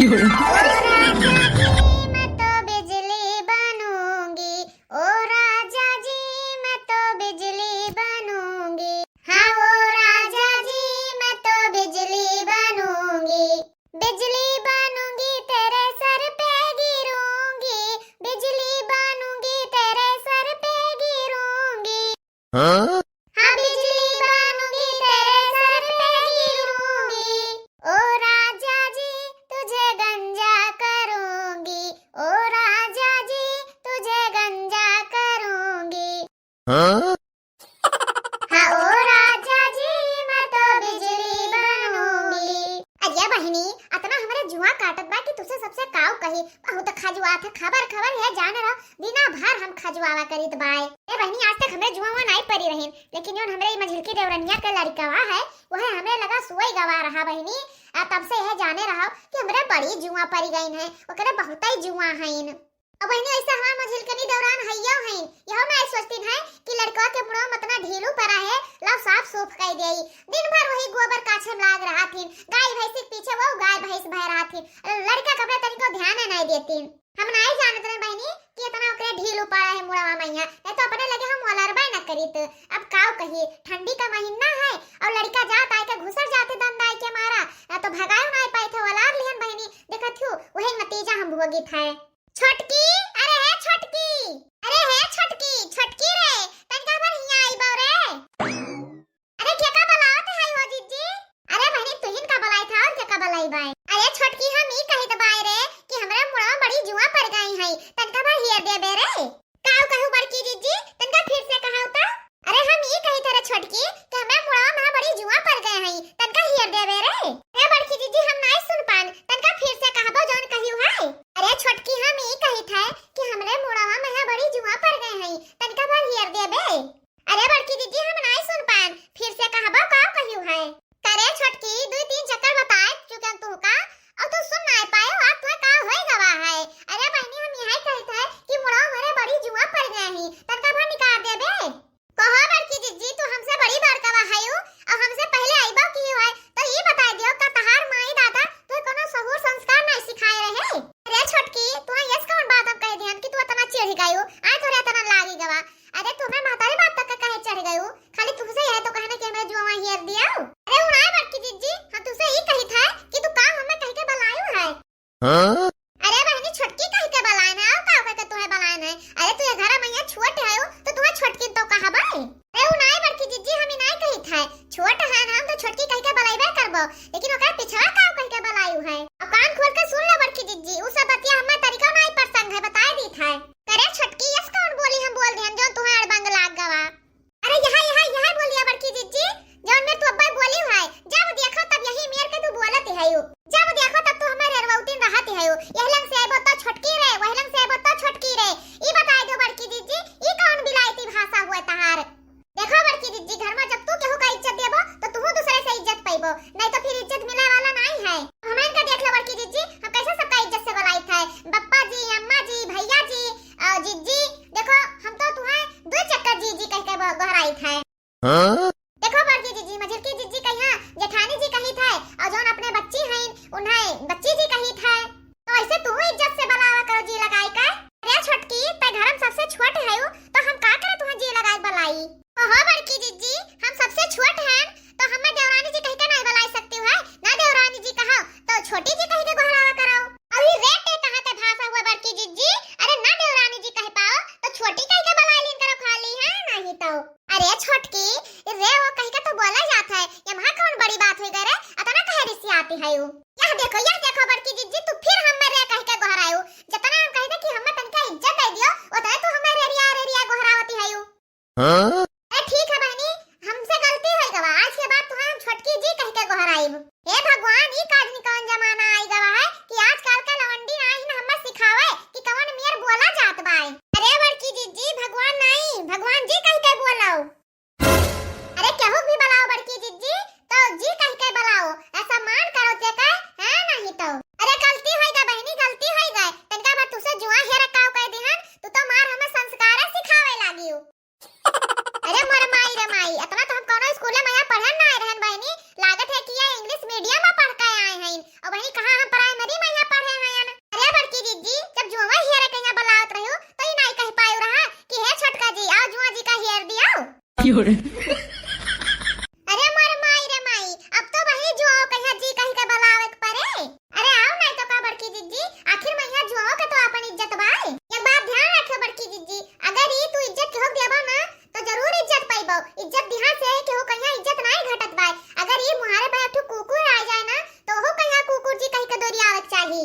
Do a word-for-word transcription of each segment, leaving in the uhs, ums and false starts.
ओ राजा जी, मैं तो बिजली बनूंगी, ओ राजा जी, मैं तो बिजली बनूंगी। हाँ, ओ राजा जी, मैं तो बिजली बनूंगी, बिजली बनूंगी, तेरे सर पे गिरूंगी, बिजली बनूंगी, तेरे सर पे गिरूंगी। हाँ? हाँ, बिजली बनूंगी, तेरे सर पे गिरूंगी। ओ राजा जी, तुझे गंजा करूंगी, ओ राजा जी, तुझे गंजा करूंगी। हाँ? हाँ, ओ राजा जी, मैं तो बिजली बनूंगी। अरे बहिनी, अतना हमरे जुआ काटत बा कि तुसे सबसे काऊ कही। बहुत खजुआत है, खबर खबर है, जाने रहो, दिना भर हम खजुआवा करीत बाय। ए बहिनी, आज तक हमरे जुआवा नाई परी रहीन, लेकिन योन हमरे ई मझिलकी देवरनिया के लड़िकवा है, वह हमरे लगा सुअई गवा रहा बहिनी। आ तब से यह जाने रहो कि हमरे बड़ी जुआ परी गईन है, ओकरे बहुतई जुआ हईन। अब बहिनी, ऐसे हमार मझिलकनी दौरान हइयो हईन, यहो नाई सोचतीन है कि लड़कवा के मुड़वा में अतना ढीलू परा है, लाओ साफ सूफ कई देई। दिन भर वही गोबर काछे में लाग रहा थीन, गाय भैंस के पीछे वो गाय भैंस भय रहा थीन, लड़का के अपने तनिको ध्यान नाई देतीन। हम नाई जानत रहे बहिनी कि इतना ओकरे ढीलू पड़ा है मुड़वा मैया, नहीं तो अपने लगे हम वलरबे न करीत। अब काव कही, ठंडी का महीना है और लड़का जात आए के घुसर जाते दंद आए के मारा, ना तो भगायो नाई पाई थे, वलार लिहन बहिनी, देखत हूँ वही नतीजा हम भोगित है। छोटकी, अरे हे छोटकी, अरे हे छोटकी, छोटकी रे, तनका भर हियाँ आइबो रे। अरे केका बलावत है हो जिज्जी? अरे बहिनी, तुहिन का बलाई था और केका बलाई बाय? अरे छोटकी, हम ई कहित बाय रे कि हमरे मुड़वा बड़ी जुआ पड़ गई है, तनका भर हियर देबे रे। काऊ कहू बड़की जिज्जी, तनका फिर से कहाऊ तो। अरे हम ई कहित है रे छोटकी कि हमरे मुड़वा में बड़ी जुआ पड़ गए हैं, तनका हियर देबे रे। अरे बड़की जिज्जी, हम नाई सुन पान, तनका फिर से कहबो जौन कहियो है। अरे छोटकी, हम ई कहित है कि हमरे मुड़वा में बड़ी जुआ पड़ गए हैं, तनका भर हियर देबे। अरे बड़की जिज्जी, हम नाई सुन पान, फिर से कहबो का कहियो है। करे छोटकी, दुई तीन चक्कर बताए चुकन तू का, और तू सुन नाई पायो, आज तुहे का होए गवा है। अरे बहिनी, हम यही कहित है कि मुड़वा में बड़ी जुआ पड़ गए हैं, तनका भर निकाल देबे। कहो बड़की जिज्जी, तू हमसे बड़ी बड़कवा हयू, अब हमसे पहले आइबो की है, तो ई बताई दियो का तहार माई दादा तुहे कोनो सहूर संस्कार नाई सिखाए रहे? अरे छोटकी, तुहे यस कौन बात हम कह दिहन कि तू इतना चिढ़ गयू, आज तोरे इतना लागी गवा। अरे तुम्हें महतारी बाप तक का कहे चढ़ गयू, खाली तुमसे यह तो कहना कि हमें जुआ हेर दियो। अरे उड़ाए बड़की जिज्जी, हम तुमसे ई कही था कि तू का हमें कह के बलायू है। हाँ? अरे बहनी, छोटकी कह के बलाए ना, और का कह के तुहे बलाए ना? अरे तू ये घर में ये छोट है, तो तुहे छोटकी तो कहा बाई। अरे उ नाई बड़की जिज्जी, हम ई नाई कही था, छोट है ना, हम तो छोटकी कह के बलाइबे करबो, लेकिन ओकर पिछवा का कह के बलायू है? अब कान खोल के सुन लो बड़की जिज्जी, उ सब बतिया हमार तरीका नाई पसंद है, बताए दी था। करे छोटकी, यस कौन बोली हम बोल दिहन जो तुहे अड़बंग लाग गवा? अरे यहाँ, यहाँ, यहाँ बोलिया बड़की जिज्जी, जौन मेर तू अब्बा बोली है, जब देखो तब यही मेर के तू बोलत है यू, जब देखो तब तू हमारे अरवौतीन रहत है यू, अरे मोर माई रे माई, अब तो वही जुआओ कहिया जी कहि के बुलावे के परे। अरे आओ नहीं तो का बड़की जिज्जी, आखिर मैया जुआओ के तो आपन इज्जत बाय। एक बात ध्यान रखियो बड़की जिज्जी, अगर ई तू इज्जत केहू देबो ना तो जरूर इज्जत पाइबो। इज्जत दिहा से केहू कहिया इज्जत नाई घटत बाय। अगर ई मुहारे पे एक ठो कुकुर आ जाए ना तो ओहू कहिया कुकुर जी कहि के दोरियावे के चाही।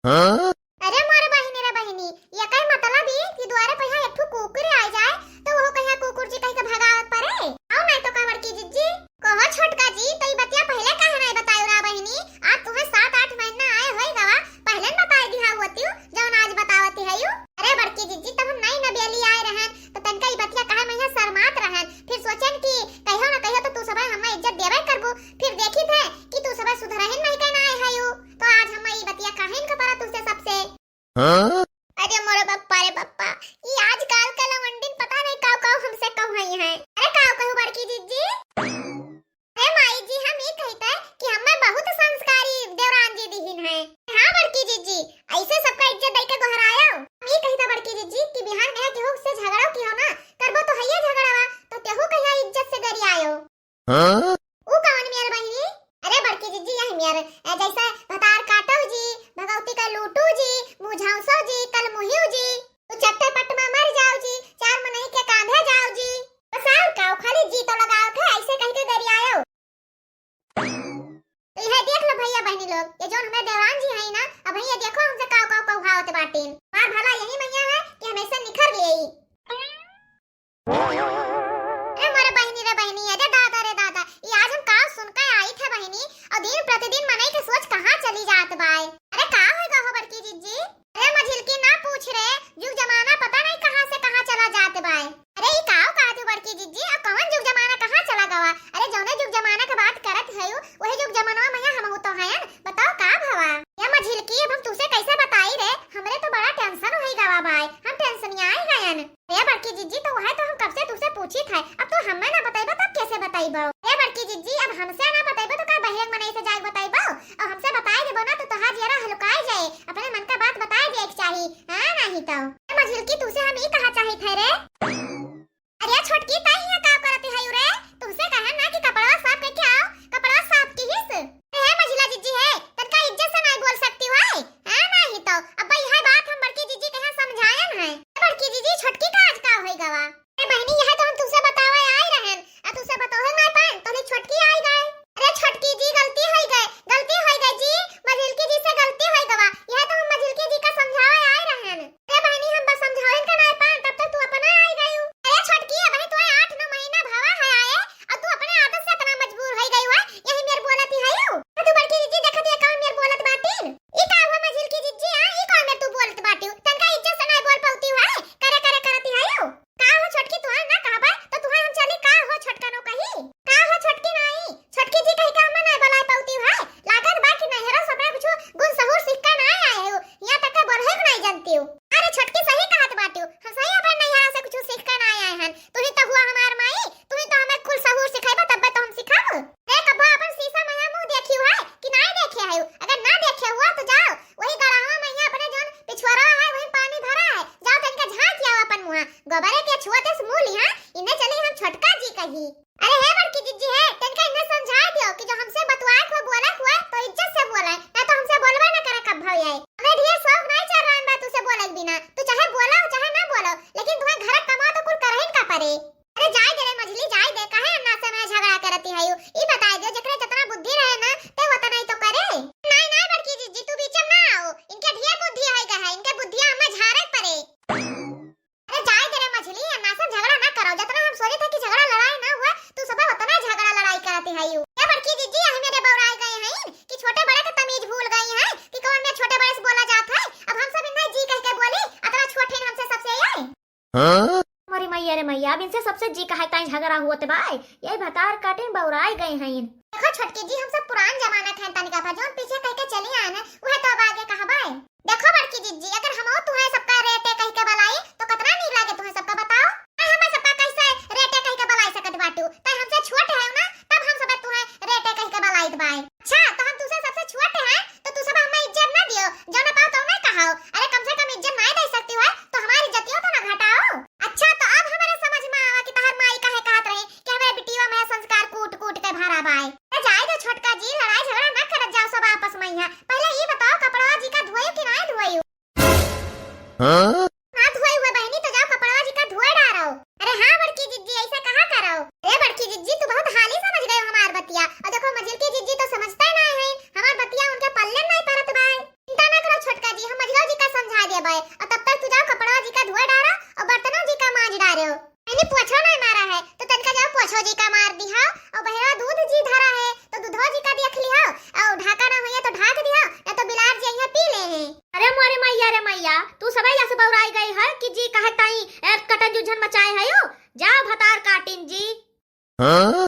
हाँ? अरे मोर बहिनी रे बहिनी, एकर मतलब ई कि दुआरे पे यहाँ एक ठो कुकुर आ जाए तो ओहू कहिया कुकुर जी कहि के भगावे के परे। आओ नहीं तो का बड़की जिज्जी। कहो छोटका जी, तो ई बतिया पहले काहे नहीं बतायो रा बहिनी? आज तुम्हें सात आठ महीना आए होई गवा, पहले न बताए दिहा होतियो जौन आज बतावती हयू। अरे बड़की जिज्जी, तब हम नई नबेली आए रहन तो तनका ई बतिया कहे में यहाँ शर्मात रहन, फिर सोचन कि कहियो न कहियो तो तू सबे हमें इज्जत देबे करबू, फिर देखी थे कि तू सबे सुधरहिन नहीं के ना आए हयू। तो आज हम ई बतिया काहे इनका परा तुझसे सबसे? हाँ? अरे मोरे बप्पा रे बप्पा, ई आजकल के लवंडिन पता नहीं काव काव हमसे कहई हैं। अरे काव कहू बड़की जिज्जी? अरे माई जी, हम ई कहित है कि हमें बहुत संस्कारी देवरान जी दिहिन है। हाँ बड़की जिज्जी, ऐसे सबका इज्जत दे के गोहरायो। हम ई कहित है बड़की जिज्जी कि बिहान कहे केहू से झगड़ो किहो ना, करबो तो हइये झगड़वा, तो केहू कहिया इज्जत से गरियायो। हाँ? ऊ कवन मेर बहिनी? अरे बड़की जिज्जी, यही मेर, ए, जैसे भतार काटो जी, भगवती का लूटू जी, मुझाउसो जी, कल मुहियो जी, तू चट्टे पट में मर जाओ जी, चार मनई के कांधे जाओ जी। बस और का, खाली जी तो लगाओ थे, ऐसे कह के गरियायो। तो यह देख लो भैया बहनी लोग, ये जो हमें देवान जी है ना, अब ये देखो हमसे काव काव कहावत बाटिन। मार भला यही मैया है कि हमेशा निखर ले। ए मोरे बहिनी रे बहिनी, अरे दादा रे दादा, ई आज हम का सुन के आई थे बहिनी, और दिन प्रतिदिन मनई के सोच कहाँ चली जात बाय। अरे का होइगा हो बड़की जिज्जी? अरे मझिलकी ना पूछ रे, जुग जमाना पता नहीं कहाँ से कहाँ चला जात बाय। अरे ई का कहत हो बड़की जिज्जी, और कौन जुग जमाना कहाँ चला गवा? अरे जौने जुग जमाना के बात करत हयू, वही जुग जमानवा में हमहू तो हयन। बताओ का भवा? ए मझिलकी, अब हम तुसे कैसे बताई रे, हमरे तो बड़ा टेंशन होई गवा बाय, हम टेंशन में आई गयन। ए बड़की जिज्जी, तो वह तो हम कब से तुसे पूछित है, अब तू हमें ना बतइबो तब कैसे बतइबो? ए बड़की जिज्जी, अब हमसे ना बतइबो तो का बहिरे मनई से जाके बतइबो? और हमसे बताए देबो ना तो तोहार जियरा हलुकाए जाए, अपने मन का बात बताए दे एक चाही, हाँ नहीं तो। ए मझिलकी, तुसे हम ई कहा चाहित है रे। अरे छोटकी, ताई यहाँ का करती है रे? तुमसे कहा ना कि कपड़वा साफ करके आओ, कपड़वा साफ किहिस। अरे हे मझिला जिज्जी है, तनका इज्जत से नहीं बोल सकती हो, हाँ नहीं तो। अब भाई यह बात हम बड़की जिज्जी के यहाँ समझायन है। बड़की जिज्जी, छोटकी का आज का होई गवा? अरे बहनी, यह तो हम तुमसे बतावे आई रहन, आ तुमसे बतोहे ना पाएन, तो छोटकी आई गए। अरे छोटकी जी, गलती होई गए, गलती होई गए जी, मझिलकी जी से गलती होई गवा, यह तो हम मझिलकी जी का समझावे आई रहन। अरे बहनी, हम बस समझावेन का ना पाएन, तब तक तू अपना आई गयू। अरे छोटकी, अबही तो आठ नौ महीना भवा है आए, और तू अपने आदत से इतना मजबूर होई गयू है, यही मेर बोलत ही हयू। तो तू बड़की जिज्जी देखत है कौन मेर बोलत बाटिन? ई का हुआ मझिलकी जिज्जी, आ? ई कौन मेर तू बोलत बाटियो? तनका इज्जत से नहीं बोल पाती है, करे करे करती हयू। का हो छोटकी, तुहार ना कहबा तो तुहार हम चली का हो छोटका नो कही? का हो छोटकी नाई? छोटकी जी कही का हम नहीं बुलाए पाती है? लागत बा कि नैहरा से अपना कुछ गुण सहूर सीख के ना आए हो, यहाँ तक के बोलहे के नहीं जानती हो। अरे छोटकी सही कहत बाटियो, हम सही अपने नैहरा से कुछ सीख के ना आए हैं। तू ही तो हुआ हमार माई, तू ही तो हमें कुल सहूर सिखाइबा तब तो हम सिखाबो। रे कब्बा अपन शीशा में मुंह देखियो है कि नहीं देखे है? अगर ना देखे हुआ तो जाओ वही गड़ावा में यहाँ अपने जौन पिछुआरा है वही पानी भरा है, जाओ तनका झांक आओ अपन मुंह, गोबरे के छुआते से मुंह लिहा, इन्हें चली हम छोटका जी कही। अरे हे बड़की जिज्जी है, तनका इन्हें समझाए दियो कि जो हमसे बतुआए हुए बोला हुआ तो इज्जत से बोले, ना तो हमसे बोलबे ना करे कब भाई आए। हमें ढेर शौक नहीं चल रहा है बात उसे बोले बिना, तू चाहे बोला हो चाहे ना बोलो, लेकिन तुम्हें घर कमा तो कुल करहिन का परे। अरे जाए दे रे मझली, जाए दे, काहे अन्ना से मैं झगड़ा करती है यू? ई बताए दे, जेकरे जितना बुद्धि रहे ना, ते उतना ही तो करे। नहीं, नहीं बड़की जिज्जी, तू बीच में ना आओ, इनके ढेर बुद्धि है गा है, इनके बुद्धिया हमें झारे परे। अरे जाए दे रे मझली, अन्ना से झगड़ा ना करो, जितना हम सोचे थे कि झगड़ा लड़ाई ना हुआ, तू सब उतना झगड़ा लड़ाई करती है यू। ये बड़की जिज्जी, यही मेरे बौराए गए हैं कि छोटे बड़े का तमीज भूल गई हैं कि कौन में छोटे बड़े से बोला जाता है। अब हम सब इन्हें जी कह के बोली, अतरा छोटे हमसे सबसे ये। हाँ? अरे मैया रे मैया, अब इनसे सबसे जी कहे ताई झगड़ा हुआ ते बाय, ये भतार काटिन बौराए गए हैं। देखो छोटकी जी, हम सब पुरान जमाना के हैं तनिका भर, जौन पीछे कह के चली आए ना, वह तो अब आगे कहा बाय। देखो बड़की जिज्जी, अगर हम तुम्हें सबका रेटे कह के बलाई तो कितना नीक लागे तुम्हें सबका, बताओ। अरे हमें सबका कैसे रेटे कह के बलाई सकत बाटू? तै हमसे छोट है ना, तब हम सब तुम्हें रेटे कह के बलाइत बाय। अच्छा, तो हम तुझसे सबसे छोट हैं, तो तू सब हमें इज्जत ना दियो, जो ना पाओ तो नहीं कहाओ। अरे कम से कम इज्जत नहीं दे सकती हो, तो हमारी इज्जतियों तो ना घटाओ। अच्छा, तो अब हमारे समझ में आवा कि तहर माई काहे कहत रही हाँ? हाथ धोए हुए बहनी, तो जाओ कपड़वा जी का धोए डारो। अरे हाँ बड़की जिज्जी, ऐसा कहा करो। अरे बड़की जिज्जी, तू बहुत हाली समझ गए हमार बतिया। और देखो मझिलकी जिज्जी तो समझते ना है, हमार बतिया उनके पल्ले नहीं परत बाय। चिंता ना करो छोटका जी, हम मझिलो जी का समझा देबे। और तब तक तू जाओ कपड़वा जी का धोए डारो और बर्तनों जी का मांज डारो। मैंने पोछो नहीं मारा है, तो तनका जाओ पोछो जी का मार दिहा। और बहरा दूध जी धरा है, तो दूधो जी का देख लिहा। और ढाका ना हुई है तो ढाक दिहा, ना तो बिलार जी यहाँ पी ले हैं। अरे मोरे मैया रे मैया, तू सबे यस बौराई गई है कि जी कहे ताई, ए, कटन जुझन मचाए है यो? जाओ भतार काटिन जी। हाँ?